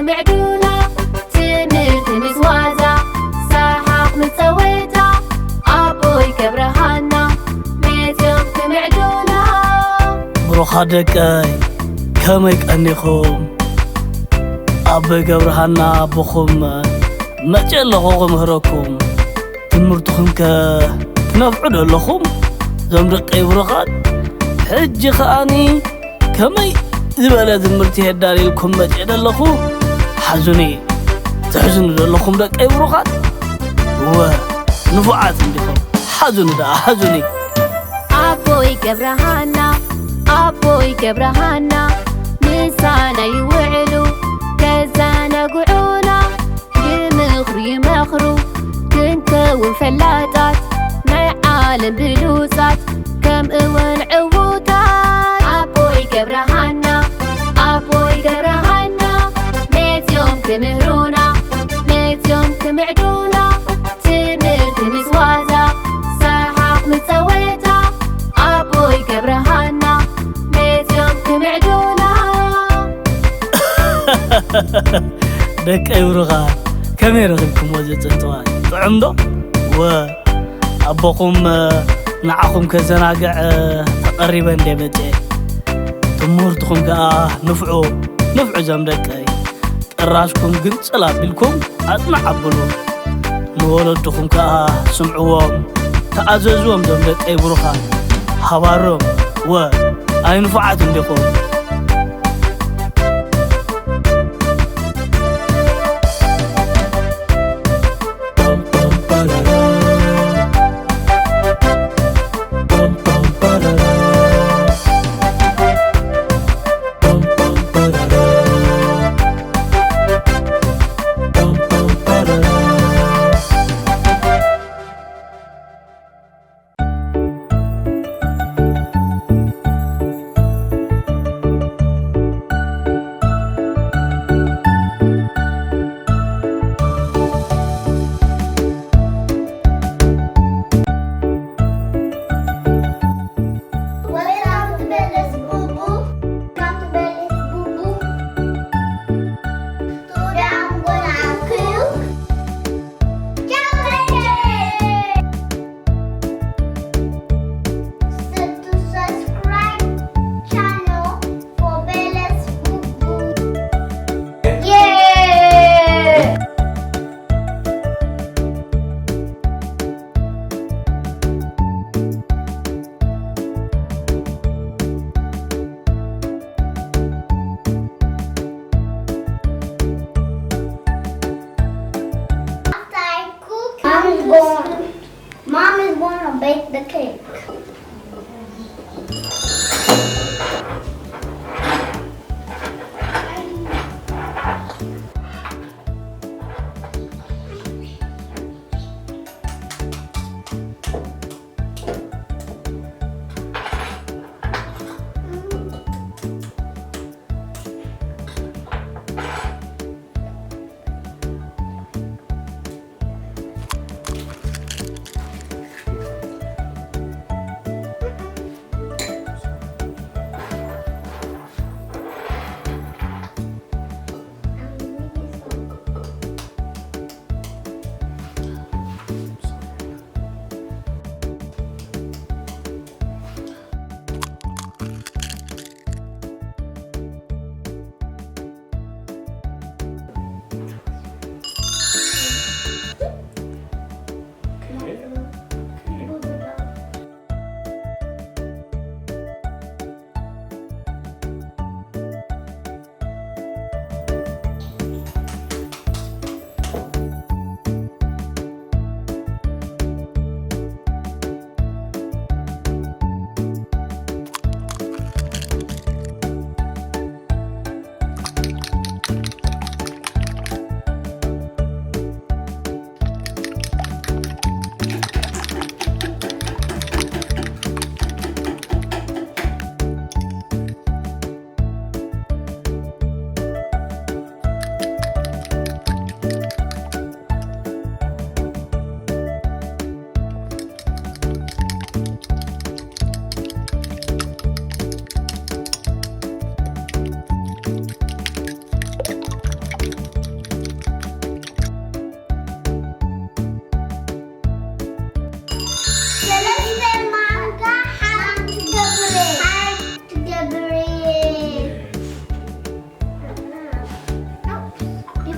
ምዕዱና ትምህርቲ ምስ ዋዛ፣ ሰሓቕ ምስ ጸወታ፣ ኣቦይ ገብረሃና መጺኦም ክምዕዱና። ብሩኻት ደቀይ፣ ከመይ ቀኒኹም? ኣቦይ ገብረሃና ኣቦኹም መጺአ ኣለኹ ክምህረኩም። ትምህርትኹም ከ ትነፍዑ ዶ ኣለኹም? እዞም ደቀይ ብሩኻት፣ ሕጂ ከኣኒ ከመይ ዝበለ ትምህርቲ የዳልየልኩም መጺአ ዶ ኣለኹ? ሓዙኒ። ትሕዝኑ ዶ ኣለኹም ደቀይ ብሩኻት? እወ፣ ንፉዓት እንዲኹም። ሓዙኒ ደኣ፣ ሓዙኒ። ኣቦይ ገብረሃና፣ ኣቦይ ገብረሃና፣ ምሳና ይውዕሉ ከዘናግዑና፣ ብምኽሪ ይመኽሩ ክንከውን ፈላጣት፣ ናይ ዓለም ብሉጻት ከምኡውን ዕዉታት። ኣቦይ ገብረሃና፣ ኣቦይ ገብረሃና፣ መጺኦም ክምህሩና፣ መጺኦም ክምዕዱና፣ ትምህርቲ ምስ ዋዛ፣ ሰሓቕ ምስ ጸወታ፣ ኣቦይ ገብረሃና መጺኦም ክምዕዱና። ደቀይ ብሩኻት፣ ከመይ ረኺብኩምዎ እዚ ጽንጽዋይ? ጥዑም ዶ? ወ፣ ኣቦኹም፣ ንዓኹም ከዘናግዕ ተቐሪበ እንደ መጽኤ። ትምህርትኹም ከኣ ንፍዑ፣ ንፍዑ እዞም ደቀይ። ጥራዝኩም ግንጽል ኣቢልኩም ኣጽንዕ ኣብሉ። ንወለድኹም ከኣ ስምዕዎም፣ ተኣዘዝዎም። እዞም ደቀይ ብሩኻት፣ ሃባሮም፣ ወ፣ ኣይ ንፉዓት እንዲኹም።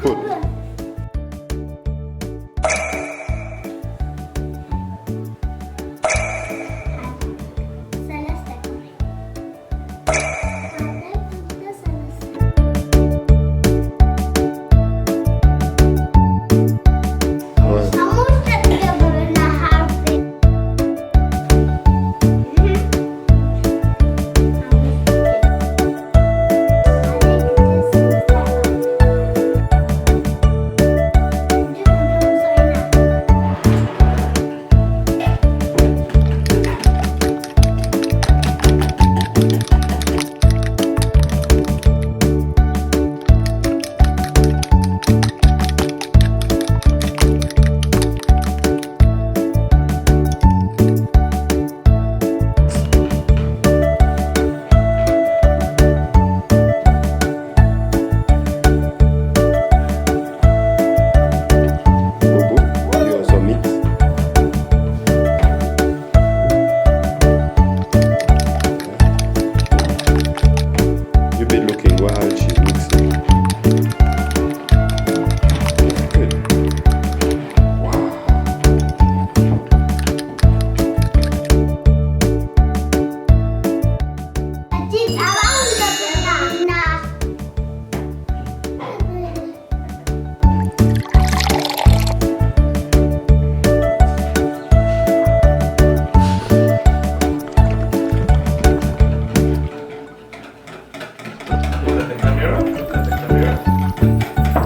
Good. Bubu, you also mix. You be looking while she's mixing. Good. Wow. Look at the camera. Look at the camera.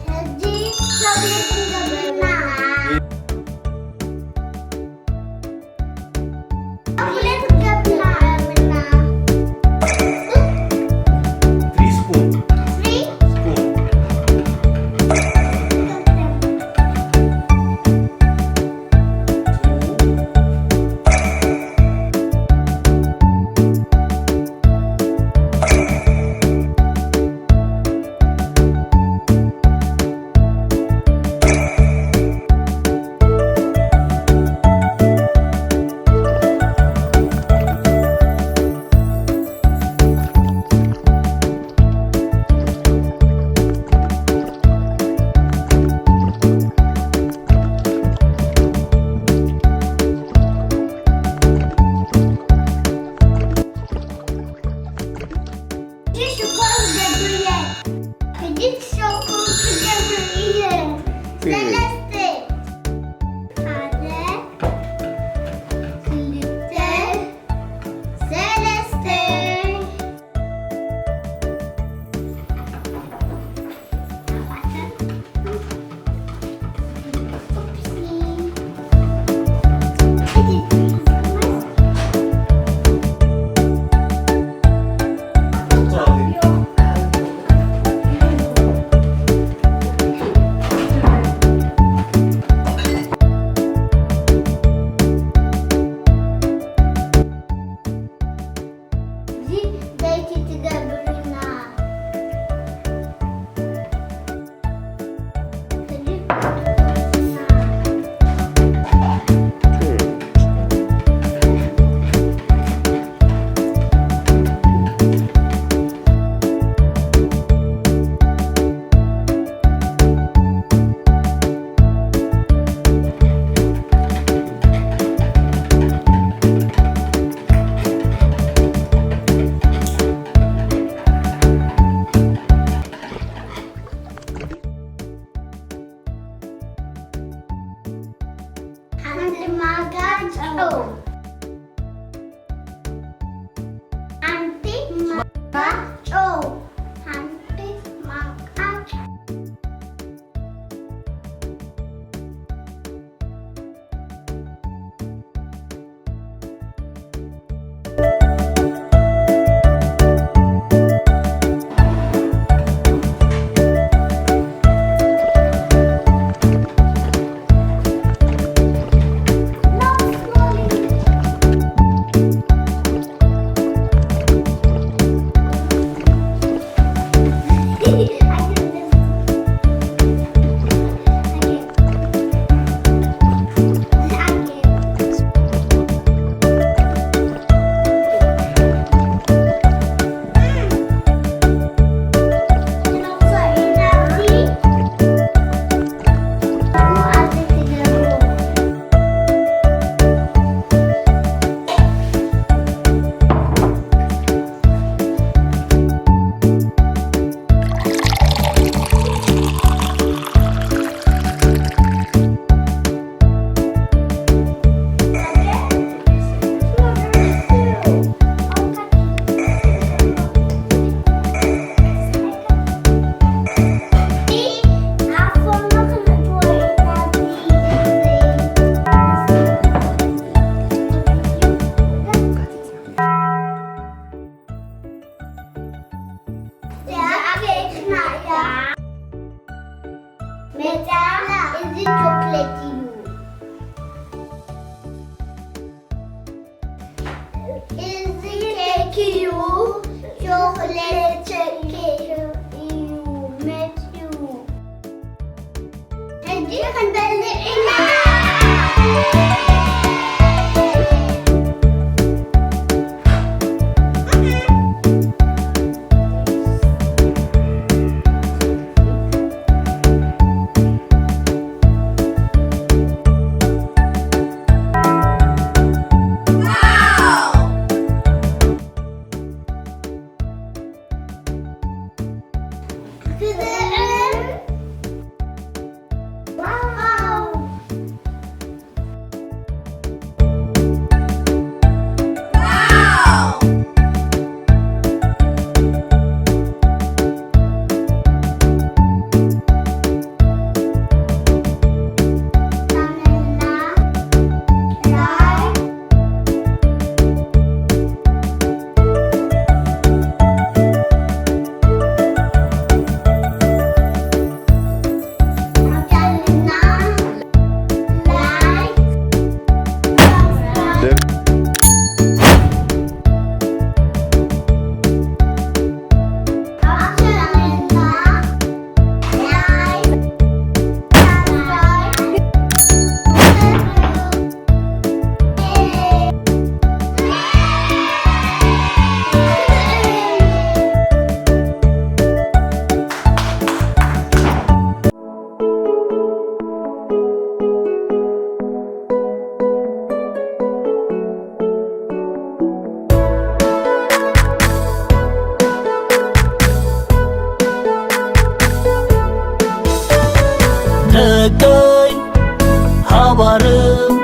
ሕጂ ቸኮሌት ንገብረልና። ቸኮሌት ንገብረልና። Three spoon. Three? Spoon. ሽኮር ክገብር እየ። ሕጂ ሽኮር ክገብር እየ። ሰለስተ። ሓደ፣ ክልተ፣ ሰለስተ። እዚ ዘይቲ ትገብርና። ሓንቲ ማንካ ጨው። ሓንቲ ማንካ ጨው። ሓንቲ ማንካ ጨው። እዚ ኬክ እዩ፣ ቾኮሌት ኬክ እዩ መፂኡ። ሕጂ ክንበልዕ ኢና። ደቀይ ሃባርም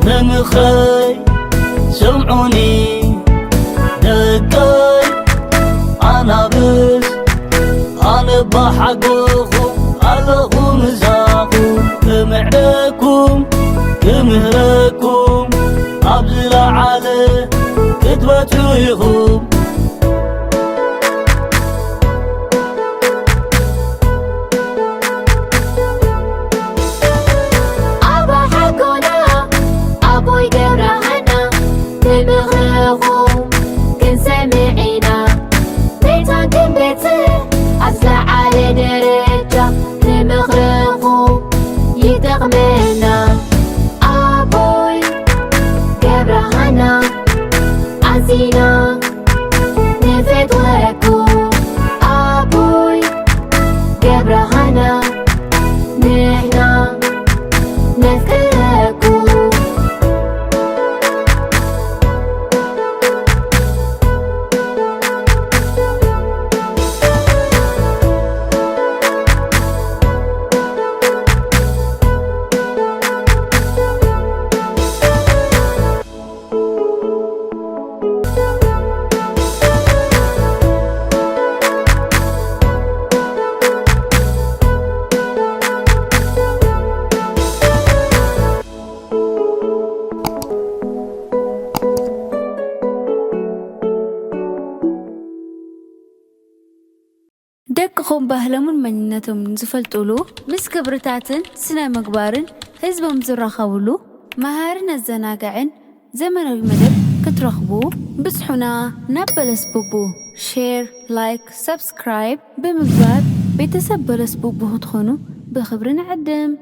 ንምኽረይ ስምዑኒ ደቀይ ኣናብስ ኣነ ባሓጎኹ ኣለኹ ምሳኹ ክምዕደኩም ክምህረኩም ኣብ ዝለዓለ ክትበጽሑ ኢኹም። ኣባ ሓጎና ኣቦይ ገብረሃና ብምኽርኹም ክንሰምዕ ኢና። ቤታን ክንበጽሕ ኣብ ዝለዓለ ደረጃ ንምኽርኹም ይጠቕመና። ኣቦይ ገብረሃና ኣዚና ንፈትወኩም። ኣቦይ ገብረሃና ንሕና ነፍቅረኩም። ደቅኹም ባህሎምን መንነቶምን ዝፈልጡሉ፣ ምስ ክብርታትን ስነ ምግባርን ህዝቦም ዝራኸብሉ መሃርን ኣዘናጋዕን ዘመናዊ መደብ ክትረኽቡ ብጽሑና። ናብ በለስ ቡቡ ሼር፣ ላይክ፣ ሰብስክራይብ ብምግባር ቤተሰብ በለስ ቡቡ ክትኾኑ ብኽብሪ ንዕድም።